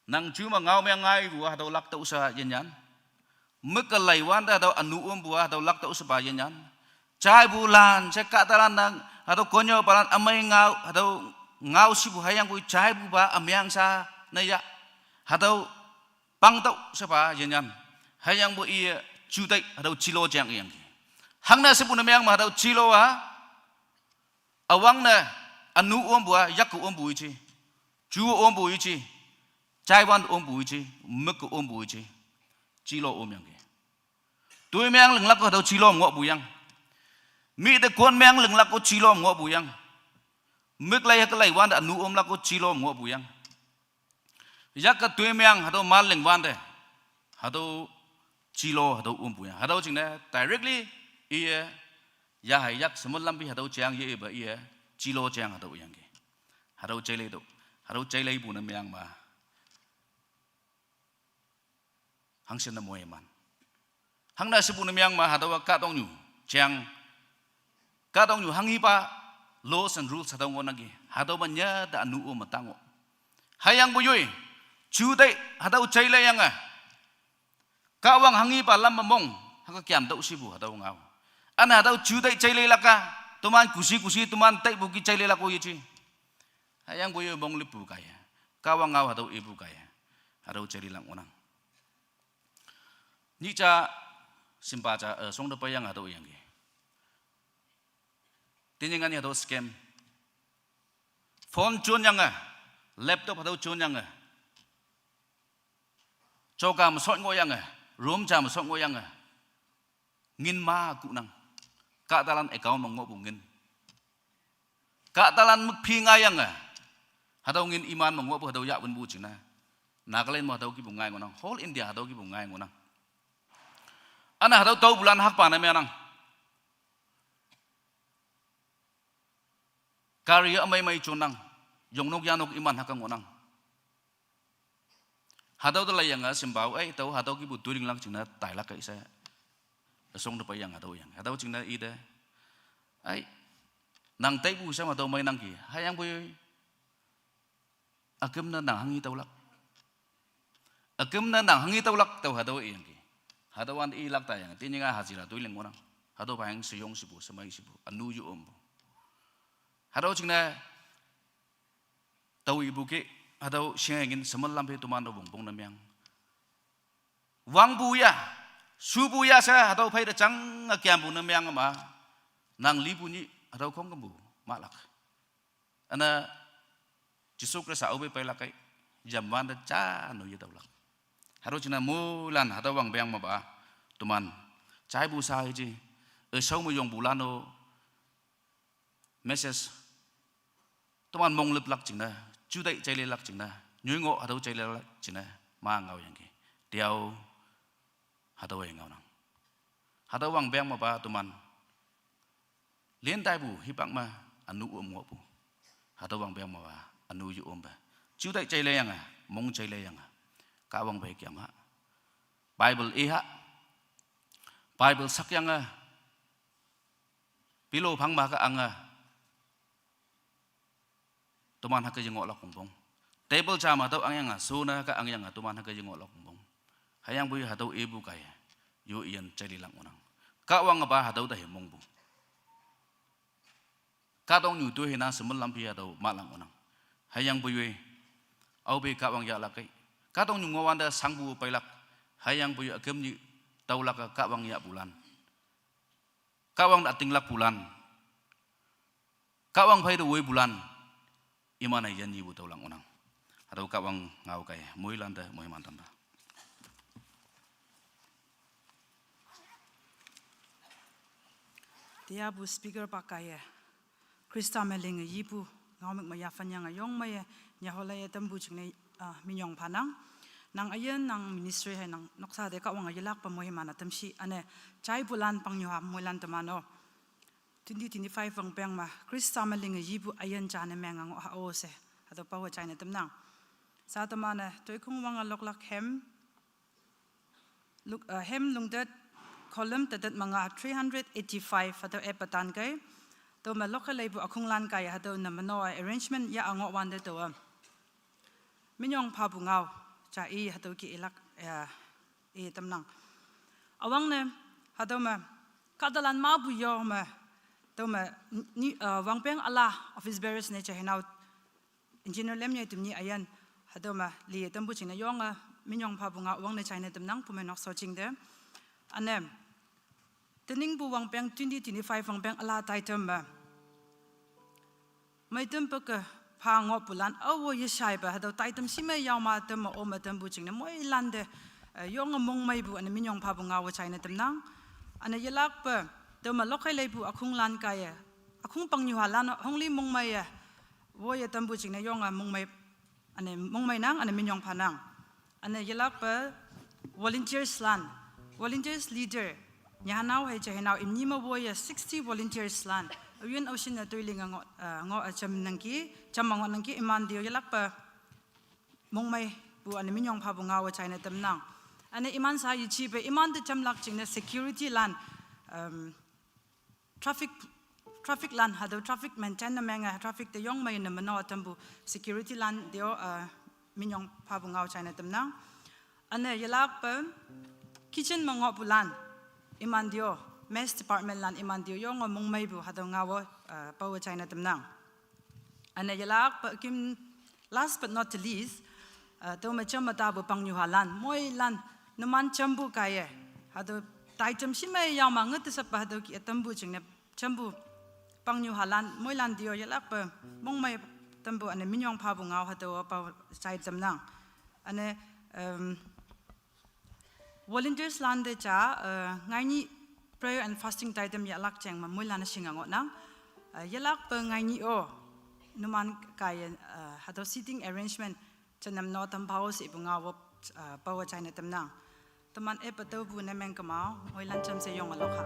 Nang ju me ngao meng ngaipu-a hatüo laktüoh she yenyan. Müke leiwante hatüo ünu ompu-a hatüo laktüoh shepa yenyan. Jaipulan she kahtalan nang, hatüo konnyüopalan ümei ngao, hatüo ngao shepu hüyangpoi jaipupa ümeng sha ne ya. Hatüo pangtüoh shepa yenyan. Hüyangpoi iye juteih hatüo jilo jeng iyangki. Hangne shepu ne meng me hatüo jilo-a, üwangne ünu ompu-a, yakke ompu yeji, ju ompu yeji, jaiwan ompu yeji, müke ompu yeji, jilo omyangki. Toimeng linglak-o hatüo jilo ngohpu yang. Mi te kon meng linglak-o jilo ngohpu yang. Mük lei hüke leiwante ünu omlak-o jilo ngohpu yang. Yakke toimeng hatüo man lingwante, hatüo jilo hatüo ompu yang. Hatüo jingne directly iye, yahei yak shemel lam phi hatüo jeng ye ipa iye, jilo jeng hatüo yangki. Hatüo jeileitüoh, hatüo jeileipu ne meng ma, hangshin ne moiman. Hangne shepu ne meng ma hatüowa kahtoknyu jeng, kahtoknyu hanghepa laws and rules hatüo ngohnangki. Hatüo me nyate ünu ome ta ngoh. Hüyangpoi yoi, juteih hatüo jeileiyange, Kahwang hanghepa lam me mong, hüke kemtüoh shepu hatüo ngao. Üne hatüo juteih jeileilak-a, toman kushi kushi toman taipu ki jeileilak-o yeji. Hüyangpoi yoi mong lipu kaiye, Kahwang ngao hatüo ipu kaiye, hatüo jeileilak ngohnang. Nyih ja, shimpa ja, eh, shongte peiyange hatüo yangki. Tenyih nganyih hatüo scam. Phone jonyange, laptop hatüo jonyange, joka me shot ngohyange, room ja me shot ngohyange, ngin ma kuhnang. Kahtalan account me ngohpu ngin, kahtalan mükphi ngaiyange, hatüo ngin iman me ngohpu hatüo yahwünpu jingne, Nagaland me hatüo kihpu ngai ngohnang, whole India hatüo kihpu ngai ngohnang. Üne hatüo taopulan hakpa ne meanang. Gari a mei mei chonang. Yongnok yanok iman haka ngohnang. Hatüo te laiyange shimpao, ei, tao hatüo kihpu toilinglak jingne tailak kei she. Üshong te peiyange hatüo yang. Hatüo jingne ite. Ei, nang taipu she hatüo meinangki. Hüyangpoi üküm ne nang hanghi tüolak. Üküm ne nang hanghi tüolak tao hatüo iyangki. Hatüo wan ilak tayange. Tenyih-a hajira toiling ngohnang. Hatüo phayang sheyong shipu, shemei shipu. Ünu yo ompu. Hatüo jingne tao ipu ke, hatüo shingengin shemen lam phei teman-o wongpong ne meng. Wangpu ya, shupu ya she, hatüo phei te jange kempu ne meng ma. Nang lipu nyih, hatüo khongkümpu, mahlak. Üne, Jesu Khrista aope peilak kei, yamwante ja no yetüolak. Hatüo jingne moilan, hatüo wangpeng mepa, teman, jaipu sa hiji, üshao me yongpulan-o, message. Teman monglüplak jingne, jutai jailelak jingne, nyoi ngoh hatüo jailelak jingne, ma ngaoyangki. Tüo, hatüo-e ngaonang. Hatüo wangpeng mepa teman. Lin taipu hipak me ünu om ngohpu. Hatüo wangpeng mepa ünu yo ompe. Jutai jaileyange, mong jaileyange. Kahwang phei kemha. Bible iha. Bible sakyange. Pillow phang me hüke ange. Teman hüke yengohlak wongpong. Table ja me hatüo angyange, shone hüke angyange, teman hüke yengohlak wongpong. Hüyangpoi hatüo ipu kaiye. Yo iyan jailelak ngohnang. Kahwange pa hatüo te he mongpu. Kahtoknyu toi henang shemen lam phei hatüo mahlak ngohnang. Hüyangpoi yoi. Aope Kahwang yahlak kei. Kahtoknyu ngohwante shangpu peilak. Hüyangpoi üküm nyih tüolak-a Kahwang yahpulan. Kahwang ütinglakpulan. Kahwang phei te woipulan. Iman-e yan yipu tüolak ngohnang. Hatüo Kahwang ngao kaiye, moilante moiman tampa. Teapu speaker pa kaiye. Khrista me linge yipu, ngaomük me yaphan yange yong meiye, nyaholaiye tampu jingne, ah, minyong phanang. Nang üyin, nang ministry hei nang noksa te Kahwange yelakpe moiman-a tamshi, üne, jaipulan pangnyuha moilan teman-o. Twenty twenty-five wangpeng me, Khrista me linge yipu üyin jane menge ngoh ha-o she. Hatüo paowe jaine tamnang. Sha teman-e, toikhong wange loklak hem, luk-, eh, hem lungtet, column tetet manga three hundred eighty-five, hatüo app patan kei. Tüome lokhe leipu ükhonglan kaiye, hatüo ne meno arrangement ya ngohwante tüowa. Minyong phapu ngao, ja i hatüo ke ilak, eh, i tamnang. Üwangne, hatüo me, kahtalan mapu yo me, tüome, ni, eh, wangpeng üla office bearers ne ja henao, engineer lem ye temni üyin, hatüo me, li tampu jingne yonge, minyong phapu ngao üwangne jaine tamnang, pumeinok sho jingte. Üne, teningpu wangpeng twenty twenty-five wangpeng üla taitam me. Meitam peke pha ngohpulan, aowe yeshaipe, hatüo taitam shime yaoma tamme ome tampu jingne moilante, eh, yonge mongmeipu üne minyong phapu ngaowe jaine tamnang. Üne yelakpe, tüome lokhe leipu ükhonglan kaiye. Ükhong pangnyuhalan hongli mongmeiye. Woiye tampu jingne yonge mongmei, üne mongmeinang, üne minyong phanang. Üne yelakpe volunteers lan, volunteers leader, nyahanao hei ja henao imni me woiye sixty volunteers lan, üyin üshin ne toiling ngoh, eh, ngoh, eh, jamnangki, jamme ngohnangki iman te-o yelakpe mongmeipu üne minyong phapu ngaowe jaine tamnang. Üne iman sa yejipe imante jamlak jingne security lan, um, traffic, traffic lan hatüo traffic maintain ne menge traffic te yong mei ne meno tampu security lan te-o, eh, minyong phapu ngao jaine tamnang. Üne yelakpe kitchen me ngohpulan iman te-o mess department lan iman te-o yonge mongmeipu hatüo ngaowe, eh, paowe jaine tamnang. Üne yelakpe üküm, last but not the least, eh, tüome jamme tapu pangnyuhalan, moilan, numan jampu kaiye, hatüo taitam shime yaoma ngete sheppe hatüo ke tampu jingne, jampu pangnyuhalan, moilan te-o yelakpe, mongmei tampu üne minyong phapu ngao hatüo pao jai tamnang. Üne, em, volunteers lan te ja, eh, ngainyih prayer and fasting taitam yahlak jeng me moilan-e shinge ngohnang. Eh, yelakpe ngainyih-o, numan kaiye, eh, hatüo seating arrangement, janem no tampao shepu ngaowe, eh, paowe jaine tamnang. Teman-e pa tüopu ne meng kemao, moilan jamshe yonge lokha.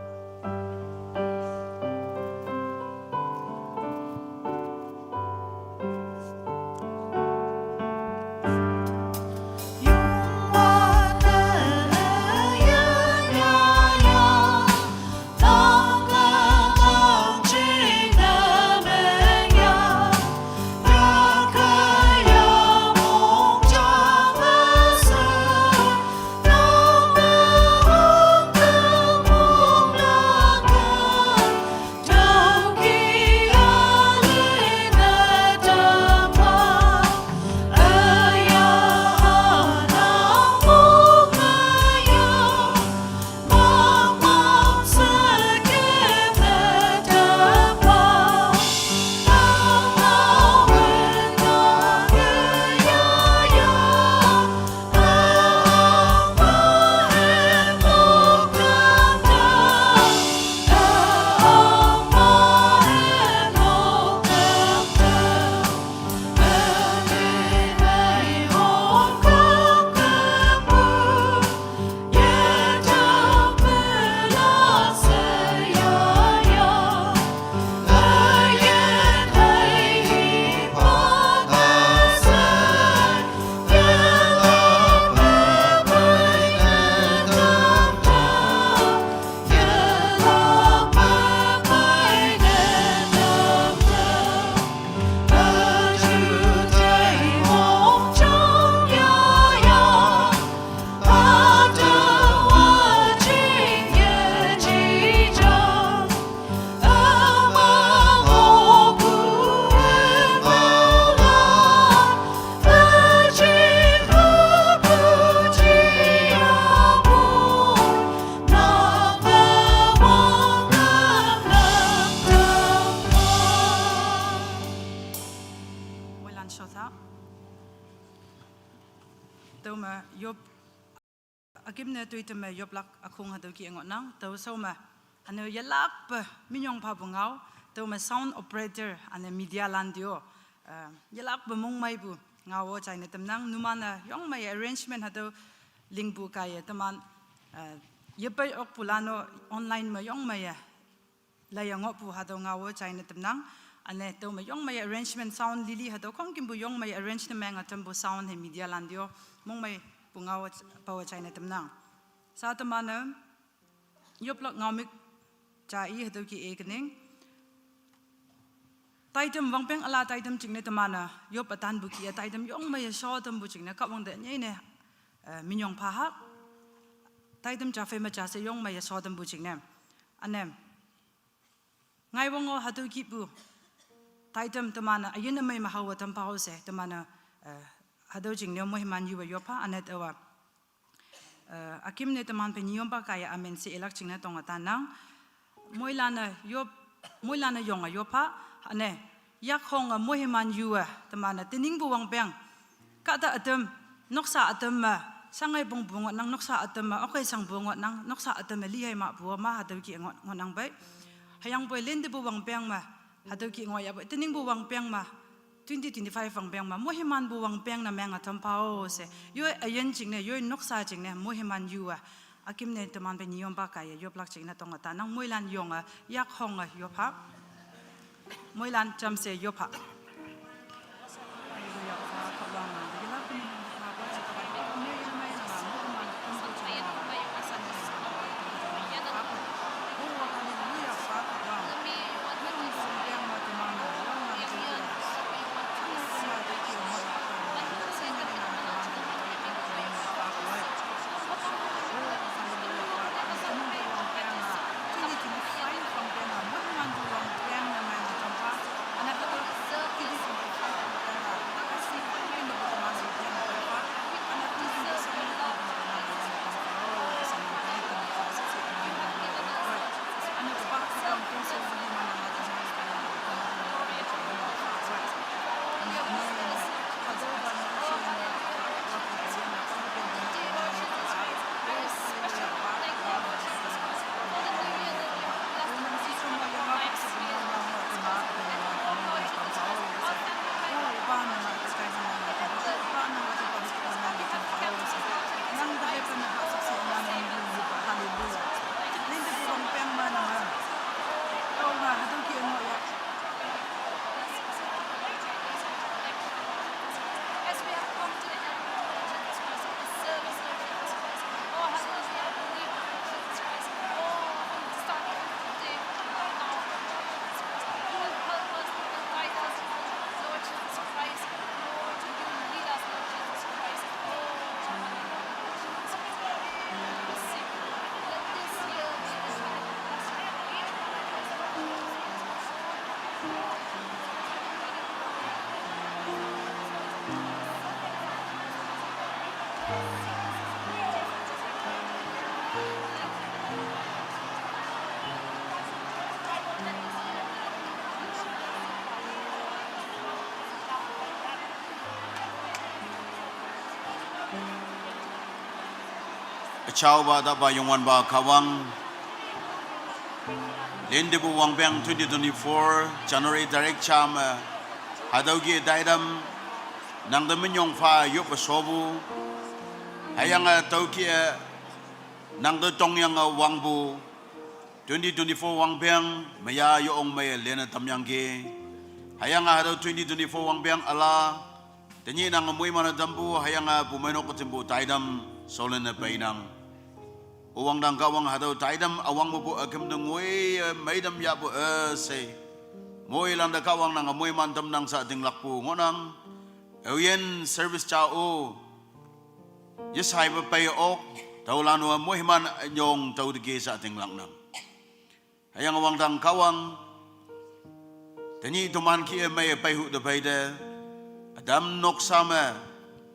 Ansho tha. Tüome yop akümne toitüme yoplak akhong hatüo ki ngohnang. Tao shaome üne yelakpe minyong phapu ngao. Tüome sound operator üne media lan te-o, eh, yelakpe mongmeipu ngao-o jaine tamnang. Numan-e yongmei arrangement hatüo lingpu kaiye teman, eh, yepei okpu lan-o online me yongmeiye laiye ngohpu hatüo ngao-o jaine tamnang. Üne tüome yongmei arrangement sound lili hatüo khongkümpu yongmei arrange ne menge tampu sound hei media lan te-o mongmeipu ngao-o pawe jaine tamnang. Sha teman-e yoplak ngaomük ja i hatüo ki-e kening. Taitam wangpeng üla taitam jingne teman-e yop ütanpu ki-e taitam yongmeiye sho tampu jingne Kahwang te nyei ne, eh, minyong pha hak. Taitam ja phei me ja she yongmeiye sho tampu jingne. Üne ngaiwang-o hatüo kihpu taitam teman-e üyin ümei me haowe tampha-o she teman-e, eh, hatüo jingne moiman yuwe yop pha. Üne taowa, eh, akümne teman phe nyiyompa kaiye amen she ilak jingne tonge tannang. Moilan-e yop, moilan-e yonge yop pha. Üne yakhonge moiman yuwe teman-e teningpu wangpeng kahta ütam, noksa ütam me, shangai pongpu ngohnang, noksa ütam me, okai shangpu ngohnang, noksa ütam me lihei mahpu ma hatüo ki ngoh- ngohnang pei. Hüyangpoi lentepu wangpeng me hatüo ki ngohyahpoi, teningpu wangpeng me, twenty twenty-five wangpeng me moimanpu wangpeng ne menge tampha-o she yoi üyin jingne, yoi noksa jingne moiman yuwe akümne teman phe nyiyompa kaiye yoplak jingne tonge tannang. Moilan yonge yakhonge yop pha. Moilan jamshe yop pha. Üjaopa Tapa Youngwanpa Kahwang, lentepu wangpeng twenty twenty-four January tarik ja me hatüo ki taitam nangte minyong pha yoppe shopu, hüyange tüo ki-e nangte tongyange wangpu twenty twenty-four wangpeng meya yong meiye lenne tamyangki. Hüyange hatüo twenty twenty-four wangpeng üla tenyih nange moiman-e tampu, hüyange pumeinok jimpu taitam sholenne peinang. O wangdang Kahwang, hatüo taitam üwang mepu üküm te ngoiye meitam yahpu üshei, moilante Kahwang nange moiman tamnang sha tinglakpu ngohnang. Aoyin service ja-o yeshaipe pei ok, tüolan-o moiman ünyong tao teke sha tinglaknang. Hüyange wangdang Kahwang, tenyih toman kih-e meiye peihu te peite, ütam noksa me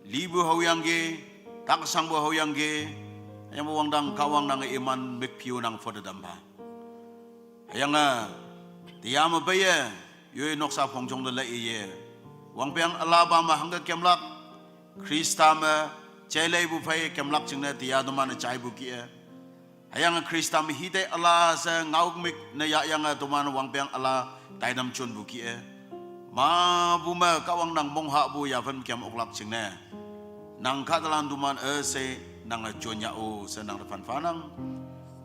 lipu haoyangki, takshangpu haoyangki. Hüyangpu wangdang Kahwang, nange iman mükphiu nang phote tampha. Hüyange teya me peiye yoi noksa phongjong te laiye wangpeng ala ba me hangke kemlak, Khrista me jailai bu phei kemlak jingne tia teman-e jaipu kih-e. Hüyange Khrista me hitei ala she ngaokmik ne yahyange teman wangpeng ala taitam jonpu kih-e. Mapu me Kahwang nang monghahpu yaphen kem oklak jingne, nang kahtalan teman üshei nange jon yah-o she nang te phan phanang.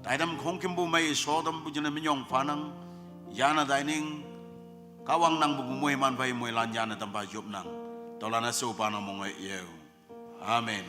Taitam khongkümpu mei shotampu jingne minyong phanang. Yane taining, Kahwang nangpu moiman phei moilan yane tampa yopnang. Tüolan-e shopa nang monge yeo. Amen.